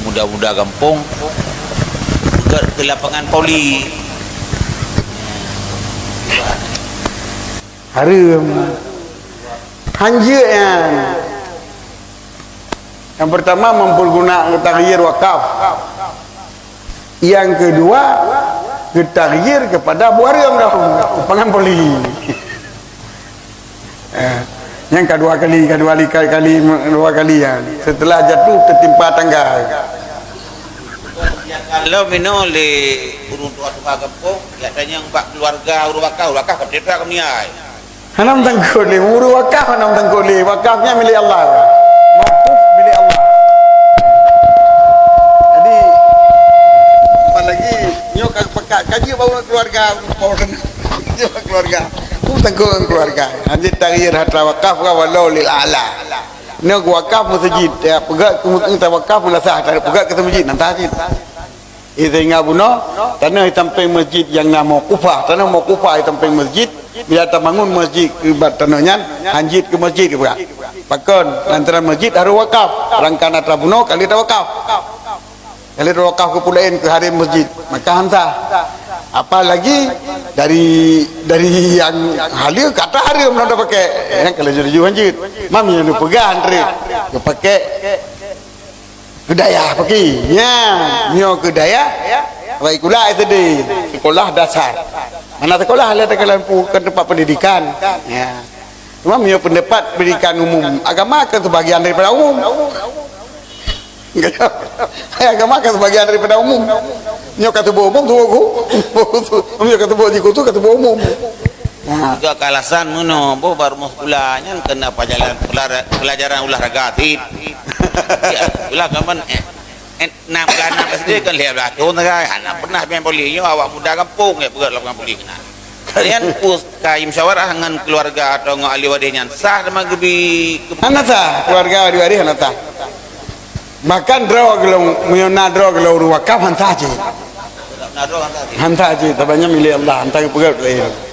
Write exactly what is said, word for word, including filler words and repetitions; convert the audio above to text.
Muda-muda gampông, peugöt keu lapangan voli. Hareuem. Hanjeuet nyan. Yang pertama, memperguna takhir wakaf. Yang kedua, takhir kepada buah hareuem dah. Lapangan voli. Eh, nyang ka dua kali, ka dua kali, kali, dua kali, ya. Setelah jatuh tertimpa tangga. Kalau mino lé ureueng tuha-tuha gampông, ya tanyong bak keluarga ureueng wakaf, ureueng wakaf ka peuteuka keu niai. Hana meutangkot lé, ureueng wakaf hana meutangkot lé, wakaf nyan milék Allah. Mauquf milék Allah. Jadi, apalagi nyoe ka pakat, ka jeuet bak keluarga, jeuet bak keluarga. Meutangkot ngon keluarga. Hanjeuet takhir harta wakaf ka walau lil a'la. Nyoe wakaf meuseujid, ya, peugöt keu, tawakaf meulasah, peugöt keu meuseujid, nan sah cit. Sehingga bunoe, tanoh di sampéng meuseujid nyang na mauqufah, tanoh mauqufah di sampéng meuseujid, bila tabangun meuseujid keu bak tanoh nyan, hanjeuet keu meuseujid keu peugah. Pakon, lantaran meuseujid harôh wakaf, rangkana tabunoe ka lheueh tawakaf. Ka lheueh tawakaf keu peulaén keu hareuem meuseujid, maka han sah. Apalagi dari, dari nyang haleue ka atra hareuem lom tapakék. Nyan ka laju-laju hanjeuet. Mam nyang neupeugah han treb, geupakék keu dayah paki. Nya, nyoe keu dayah, baik kula S D, sekolah dasar. Mana sekolah lé teuka lampu, kan tempat pendidikan. Ya. Cuma nyoe pendapat pendidikan umum. Agama kan sebagian daripada umum. Agama kan sebagian daripada umum. Nyoe ka tuboh umum, tuboh guru. Nyoe ka tuboh jikutu, ka tuboh umum. Nah. Juga ka alasan meunoe, boh baru meuseukula nyan keuneuk pelajaran, pelajaran olahraga cit. Ya, sekolah kan, eh, eh, enam belas, enam belas SD kan lhèe belas thôn sagai, hana pernah main voli. Nyoe awak muda gampông, ya, peugöt lapangan voli keunan. Kalian pus ka musyawarah ngon keluarga atau ngon ahli waris nyan, sah teuma geubi ke- Hana sah, keluarga ahli waris hana sah. Bahkan droe geulong, meunyoe na droe geulong ureueng wakaf, han sah cit. Na droe han sah cit. Han sah cit, sabab nyan milék Allah, han sah geupeugöt lé.